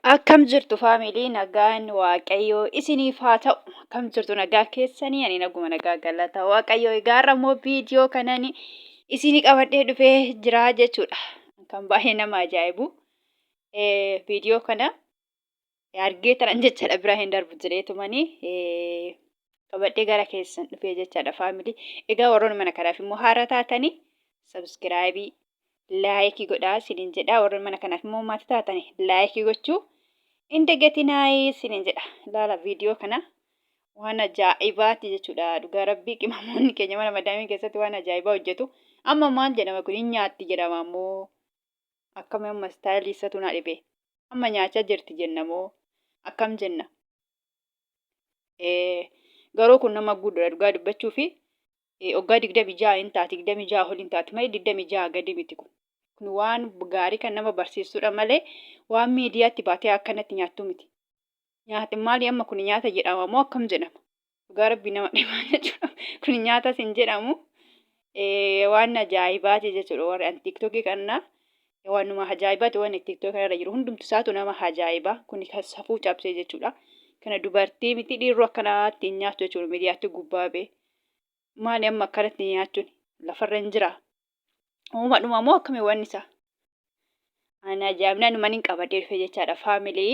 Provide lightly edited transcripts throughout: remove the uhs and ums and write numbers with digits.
Akkam jirtu family, nagaan Waaqayyoo isiniif haa ta'u. Akkam jirtu, nagaa keessanii? Ani naguma, nagaa, galata Waaqayyoo. Egaa har'a immoo viidiyoo kanan isinii qabadhee dhufee jira jechuudha. Kan baay'ee nama ajaa'ibu. Viidiyoo kana argee tanan jechaadha, bira hin darbu jedheetumanii qabadhee gara keessan dhufee jechaadha, family. Egaa warroonni mana kanaaf immoo haara taatanii subscribe, like godhaa isiniin jedha. Warroonni mana kanaaf immoo maatii taatanii like gochuu hin dagatinaa isiniin jedha. Ilaala viidiyoo kana, waan ajaa'ibaati jechuudha. Dhugaa rabbii, qimamoonni keenya mana madaamii keessatti waan ajaa'ibaa hojjetu. Amma maal jedhama kun? Hin nyaatti jedhama ammoo akkami? Amma style isatu na dhibe. Amma nyaachaa jirti jenna moo akkam jenna? Garuu kun nama guddaadha, dhugaa dubbachuu fi waggaa 26 hin taati, 26 ol hin taati malee 26 gadi miti kun. Kun waan gaarii kan nama barsiisudha malee waan miidiyaatti baatee akkanatti nyaattu miti. Nyaati maali amma kun? Nyaata jedhama moo akkam jedhama? Dhugaa rabbii, nama dhibaa jechuudha. Kun nyaatas hin jedhamu. Waan ajaa'ibaati jechuudha warri an TikTokii kana. Waanuma ajaa'ibaati, waan TikTokii kanarra jiru hundumti isaatu nama ajaa'iba. Kun kan safuu cabsee jechuudha. Kana dubartii miti, dhiirru akkanaatti hin nyaattu jechuudha miidiyaatti gubbaa bee. Maali amma akkanatti nyaachuun? Lafarra hin jiraa? Uumadhuma moo akkamii wanni isaa? Ani ajaa'ibnaan numan hin qabadhee dhufe jechaadha, family.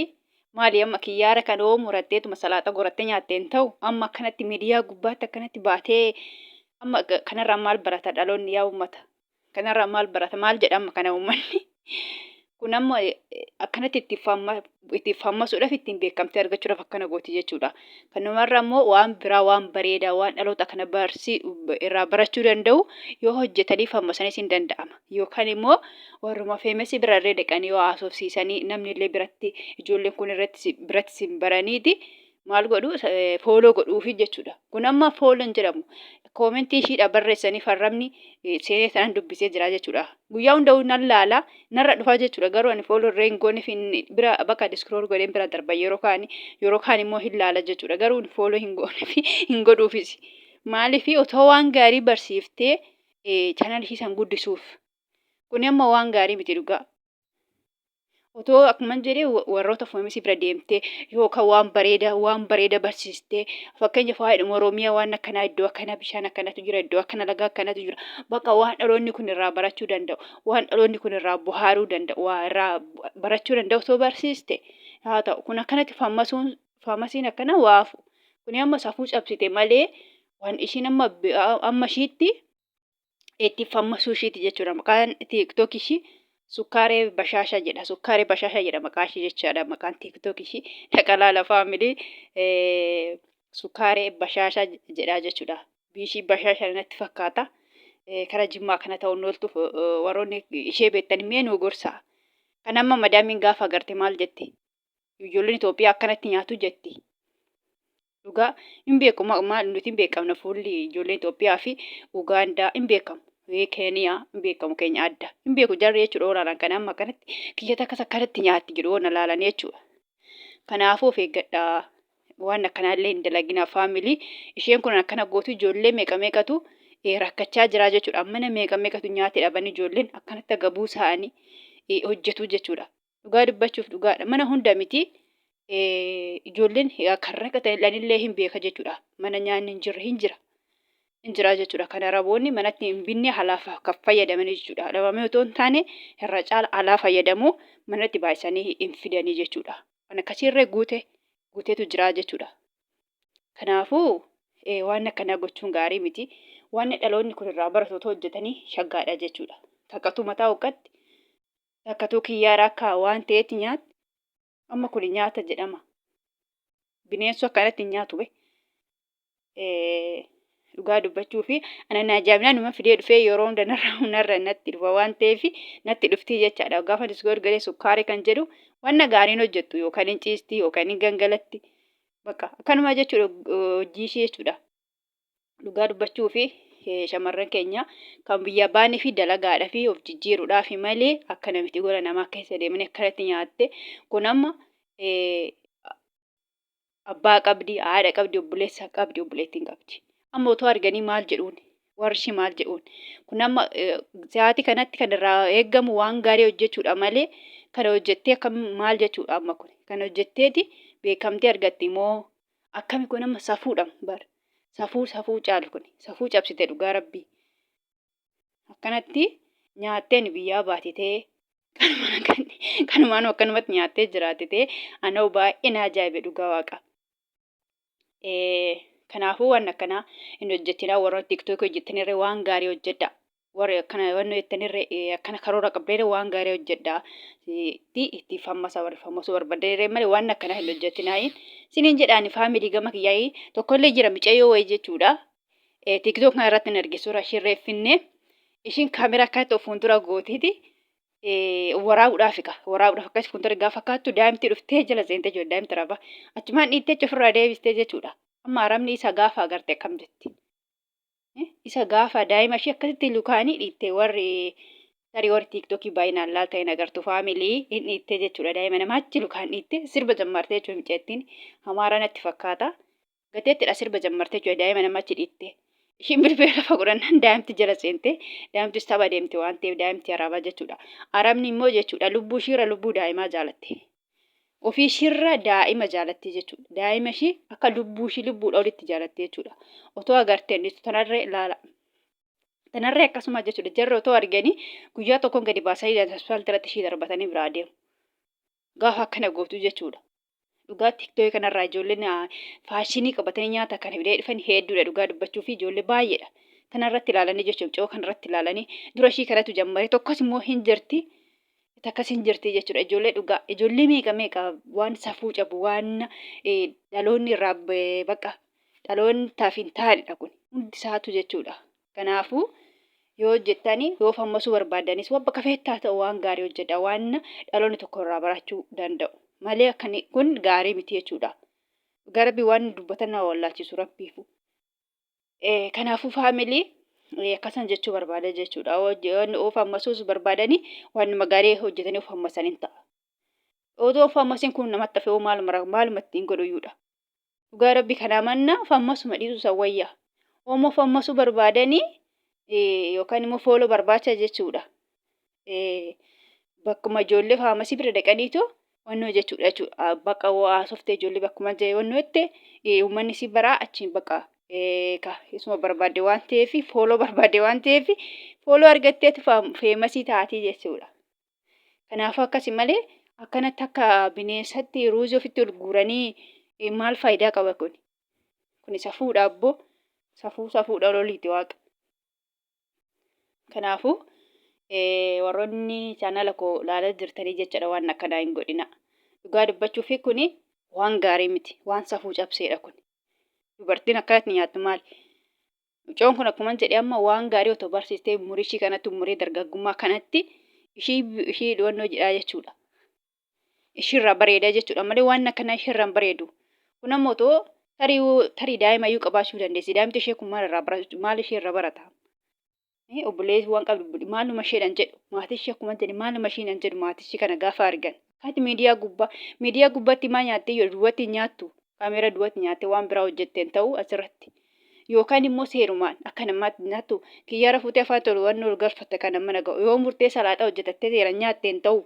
Maali amma kiyyaara kan hoo muratteetuma salaaxa gorattee nyaatte hin ta'u. Amma akkanatti miidiyaa gubbaatti akkanatti baatee, amma kanarraa maal barata dhaloonni, yaa uummata? Kanarraa maal barata? Maal jedha amma kana uummanni? Kun amma akkanatti itti fammasuudhaaf, ittiin beekamtii argachuudhaaf akkana gooti jechuudha. Kanumarra immoo waan biraa, waan bareedaa, waan dhaloota kana barsii irraa barachuu danda'u yoo hojjetanii fammasanis hin danda'ama. Yookaan immoo warruma famous birarree dhaqanii yoo haasofsiisanii, namni illee biratti ijoolleen kun irratti biratti sin baraniiti maal godhu, follow godhuufi jechuudha. Kun amma follow hin jedhamu. Comment ishiidha barreessanii farramni seenee sanan dubbisee jira jechuudha. Guyyaa hunda nan laala, narra dhufaa jechuudha. Garuu ani follow irree hin gooneef, bira bakka scroll godheen bira darba yeroo kaani, yeroo kaan immoo hin laala jechuudha. Garuu follow hin gooneef, hin godhuufis. Maaliif? Otoo waan gaarii barsiiftee channel ishii san guddisuuf. Kun amma waan gaarii miti dhugaa. Otoo akkuma jedhee warroota famous bira deemtee yookaan waan bareeda barsiistee, fakkeenyaaf waa'ee Oromiyaa, waan akkanaa, iddoo akkanaa bishaan akkanatu jira, iddoo akkana laga akkanatu jira, bakka waan dhaloonni kun irraa barachuu danda'u, waan dhaloonni kun irraa bohaaruu danda'u, waa irraa barachuu danda'u osoo barsiiste haa ta'u. Kun akkanatti fammasuun, fammasiin akkana waafu kun amma safuu cabsite malee waan ishiin amma ishiitti itti fammasuu ishiiti jechuudha. Maqaan TikTok ishii Sukkaaree Bashaashaa jedha. Sukkaaree Bashaashaa jedha maqaa ishii jechaadha. Maqaan TikTok ishii dhaqalaa family Sukkaaree Bashaashaa jedha jechuudha. Biishii Bashaashaa natti fakkaata. Kara Jimmaa kana ta'uun ooltuuf warroonni ishee beektan mee nu gorsaa. Kan amma madaamiin gaafa agarte maal jetti? Ijoolleen Itoophiyaa akkanatti nyaatu jetti. Dhugaa hin beeku, maal nuti hin beekamna, fuulli ijoolleen Itoophiyaa fi Ugaandaa hin beekamu. Keeniyaa hin beekamu, keenya adda. Hin beeku jarri jechuudha olaalaan kan amma akkanatti kiyyata akkas akkanatti nyaatti jedhu oona laalan jechuudha. Kanaafuu of eeggadhaa. Waan akkanaallee hin dalaginaa, family. Isheen kun akkana gootu, ijoollee meeqa meeqatu rakkachaa jira jechuudha. Mana meeqa meeqatu nyaata dhaban, ijoolleen akkanatti agabuu isaanii hojjetu jechuudha. Dhugaa dubbachuuf dhugaadha. Mana hunda miti, ijoolleen kan rakkatan illee hin beeka jechuudha. Mana nyaanni hin jirre hin jira. Hin jira jechuudha. Kan Araboonni manatti hin binne alaaf kan fayyadaman jechuudha. Dhabamee otoo hin taane irra caala alaa fayyadamu, manatti baay'isanii hin fidanii jechuudha. Kan akkasiirree guute guuteetu jira jechuudha. Kanaafuu waan akkanaa gochuun gaarii miti. Waan dhaloonni kun irraa baratu otoo hojjetanii shaggaadha jechuudha. Takkatu mataa huqqatti, takkatu kiyyaara akka waan ta'etti nyaatti. Amma kun nyaata jedhama? Bineensu akkanatti hin nyaatu be. Dhugaa dubbachuu fi ana na ajaa'ibnaa numa fidee dhufee, yeroo hunda narra natti dhufa waan ta'eef natti dhuftii jechaadha. Gaafa discover galee sukkaaree kan jedhu, wanna gaariin hojjettu yookaan hin ciisti yookaan hin gangalatti. Bakka akkanuma jechuudha hojii ishee jechuudha. Dhugaa dubbachuu fi shamarran keenya kan biyya baanii fi dalagaadhaa fi of jijjiiruudhaaf malee akka namitti gola namaa keessa deemanii akkanatti nyaatte. Kun amma abbaa qabdi, haadha qabdi, obboleessa qabdi, obboleettiin qabdi. Amma otoo arganii maal jedhuun? Warri ishii maal jedhuun? Kun amma sa'aatii kanatti kan irraa eeggamu waan gaarii hojjechuudha malee kana hojjettee akkam maal jechuudha amma kun? Kan hojjetteeti beekamtii argatti moo akkami kun amma safuudha bar. Safuu safuu caalu kun. Safuu cabsite dhugaa rabbii. Akkanatti nyaatteen biyyaa baatitee kanumaan akkanumatti nyaattee jiraatitee anoo baay'ee na ajaa'ibe dhugaa waaqa. Kanaafuu waan akkanaa hin hojjetinaa warra tiktookii hojjettanirra waan gaarii hojjedha. Warri akkana waan hojjettanirra akkana karoora qabdanirra waan gaarii hojjedha. Itti itti fammasa warri fammasuu barbaadanirra malee waan akkanaa hin hojjetinaa. Siniin jedhaani faamilii gama kiyyaa'ii tokkollee jira micayyoo wayii jechuudha. TikTok kana irratti hin arge suuraa ishee reeffinne ishiin kaameraa akkanatti of fuuldura gooteeti waraabuudhaaf egaa waraabuudhaaf akkas fuuldura gaafa kaattu daa'imti dhuftee jala seentee jiru daa'imti raba achumaan dhiittee achi ofirraa deebistee jechuudha. Amma arabni isa gaafa agarte akkam jetti. Isa gaafa daa'ima ishee akkasitti lukaanii dhiitte warri tarii warri tiiktookii baay'inaan laalta hin agartu faamilii hin dhiittee jechuudha daa'ima namaa achi lukaan dhiitte sirba jammartee jechuudha micceettiin hamaaraa natti fakkaata. Gateettidha sirba jammarte jechuudha daa'ima nama achi dhiitte. Ishiin bilbila lafa godhannaan daa'imti jala seente daa'imtis tapha deemte waan ta'eef daa'imti arabaa jechuudha. Arabni immoo jechuudha lubbuu ishiirra lubbuu daa'imaa jaalatte. Ofii ishiirra daa'ima jaalatte jechuudha. Daa'ima ishii akka lubbuu ishii lubbuudha olitti jaalatte jechuudha. Otoo agarteen dhiistu tanarree ilaala. Tanarree akkasuma jechuudha. Jarri otoo arganii guyyaa tokkoon gadi baasanii asfaaltii irratti ishii darbatanii biraa deemu. Gaafa akkana gootu jechuudha. Dhugaa tiktookii kanarraa ijoolleen faashinii qabatanii nyaata kana fidee dhufan hedduudha dhugaa dubbachuu fi ijoollee baay'eedha. Kanarratti ilaalanii jechuun coo kanarratti ilaalanii dura ishii kanatu jammare tokkos immoo hin jirti. Takkas hin jirti jechuudha ijoollee dhugaa ijoollee meeqa meeqa waan safuu cabu waan dhaloonni irraa bakka dhalootaaf hin taanedha kun hundi isaatu jechuudha. Kanaafuu yoo hojjettani yoo fammasuu barbaaddanis waan bakka feettaa ta'u waan gaarii hojjedha waan dhaloonni tokko irraa barachuu danda'u malee akkani kun gaarii miti jechuudha. Dhugaa rabbii waan dubbatan nama wallaalchisu rabbiifu. Kanaafuu faamilii akkasan jechuu barbaada jechuudha. Waan of fammasuus barbaadanii waanuma gaarii hojjetanii of fammasan hin ta'a. Otoo of fammasiin kun namatti hafee maaluma maaluma ittiin godhuyyuudha. Dhugaa rabbi kanaa manna fammasuma dhiisuu san wayya. Omo fammasuu barbaadanii yookaan immoo fooloo barbaacha jechuudha. Bakkuma ijoollee faamasii bira dhaqaniitu wannoo jechuudha jechuudha. Bakka haasoftee ijoollee bakkuma wannoo jette uummanni si baraa achiin bakka isuma barbaadde waan ta'eef fooloo barbaadde waan ta'eef fooloo argatteetu feemasii taatii jechuudha. Kanaafuu akkasi malee akkanatti akka bineensatti ruuzii ofitti ol guuranii maal faayidaa qaba kun? Kuni safuudha abboo. Safuu safuudha ol oliiti waaqa. Kanaafuu warroonni chaanala koo ilaalaa jirtanii jechaadha waan akkanaa hin godhina. Dhugaa dubbachuu fi kuni waan gaarii miti. Waan safuu cabseedha kun. Dubartiin akkanatti nyaattu maali? Mucoon kun akkuman jedhe amma waan gaarii otoo barsiistee umurii ishii kanatti umurii dargaggummaa kanatti ishii ishii dhiyannoo jedhaa jechuudha. Ishiirraa bareeda jechuudha malee waan akkanaa ishiirraa hin bareedu. Kun ammoo otoo tarii tarii daa'ima iyyuu qabaachuu dandeessi. Daa'imti ishee kun maal irraa baratu maal ishee irraa barata? Obboleessi waan qabdu maaluma isheedhaan jedhu maatii ishee akkuma jedhe maaluma isheedhaan jedhu maatii ishee kana gaafa argan. Akkati miidiyaa gubbaa miidiyaa gubbaatti maa nyaattee yoo duwwatti nyaattu kaameera duwwatti nyaattee waan biraa hojjetteen ta'uu asirratti. Yookaan immoo seerumaan akka namaatti nyaattu kiyyaara fuutee afaan tolu waan ol galfatte kana mana ga'u yoo murtee salaaxaa hojjetattee seeraan nyaatteen ta'u.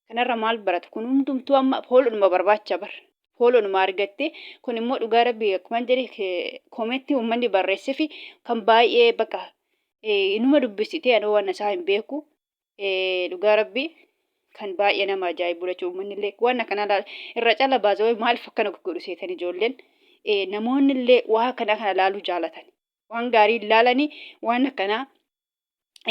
Kanarra maal baratu kun hundumtuu amma foolodhuma barbaacha bar foolodhuma argatte kun immoo dhugaa rabbii akkuma jedhe koomentii uummanni barreessefi kan baay'ee bakka inuma dubbisitee anoo waan isaa hin beeku dhugaa rabbii kan baay'ee nama ajaa'ibu jechuudha uummanni illee waan akkana irra cala baasee maaliif akkana godhu seetan ijoolleen namoonni illee waa akkana kana laaluu jaalatan waan gaarii ilaalanii waan akkanaa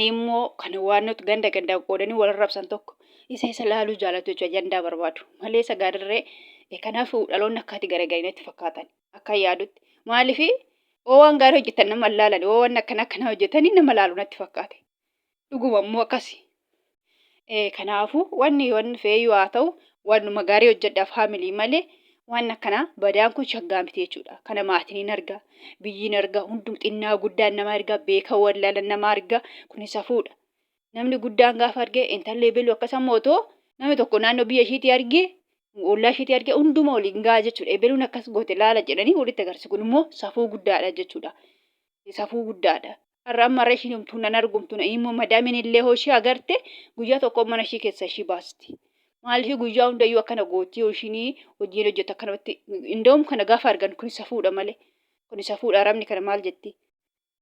immoo kan waan nuti ganda gandaan qoodanii wal arrabsan tokko isa isa laaluu jaalatu jechuudha ajandaa barbaadu malee isa gaariirree kanaafuu dhaloonni akkaati garagarii natti fakkaatan akka yaadutti maaliif oo waan gaarii hojjetan nama hin laalan oo waan akkana akkana hojjetanii nama laalu natti fakkaate dhuguma immoo akkasi kanaafuu wanni wanni feeyyuu haa ta'u wannuma gaarii hojjedhaaf faamilii malee waan akkanaa badaan kun shaggaa miti jechuudha. Kana maatiin hin arga, biyyi hin arga, hundum xinnaa guddaan nama arga, beekaa wallaalan nama arga. Kuni safuudha. Namni guddaan gaafa arge intalli eebelu akkas amma otoo namni tokko naannoo biyya ishiitii arge ollaa ishiitii arge hunduma waliin ga'a jechuudha. Ebeluun akkas goote laala jedhanii walitti agarsiisu. Kun immoo safuu guddaadha jechuudha. Safuu guddaadha. Har'a amma har'a ishiin humtuu nan argumtu na immoo madaamiin illee hoo ishee agarte guyyaa tokko mana ishii keessa ishii baasti. Maaliif guyyaa hundayyuu akkana gootii yoo ishiin hojiin hojjetu akkanumatti indoom kana gaafa argan kun safuudha malee. Kun safuudha arabni kana maal jetti?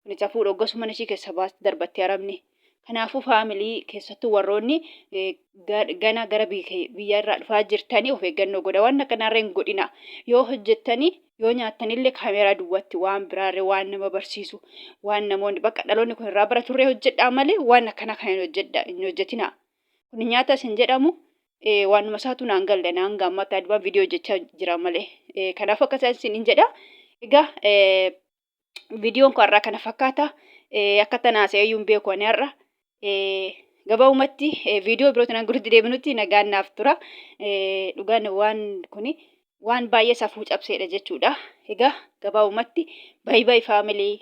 Kun safuudha hoggasuu mana ishii keessa baasti darbatti arabni. Kanaafuu faamilii keessattuu warroonni gana gara biyya irraa dhufaa jirtanii of eeggannoo godha. Waan akkanarra hin godhina. Yoo hojjettanii yoo nyaattanillee kaameeraa duwwaatti waan biraarree waan nama barsiisu waan namoonni bakka dhaloonni kun irraa baraturree hojjedhaa malee waan akkana kana hin hojjedha hin hojjetina. Kun nyaata isin jedhamu waanuma isaatu naan galle naan gaammaatti adubaan viidiyoo hojjechaa jira malee. Kanaafuu akka isaan isin hin jedha. Egaa viidiyoon koo har'aa kana fakkaata. Akka tanaa seeyyuu hin beeku ani har'a. Gabaabumatti viidiyoo birootiin hanga walitti deebinutti nagaan naaf tura. Dhugaan waan kuni waan baay'ee safuu cabseedha jechuudha. Egaa gabaabumatti bye bye family.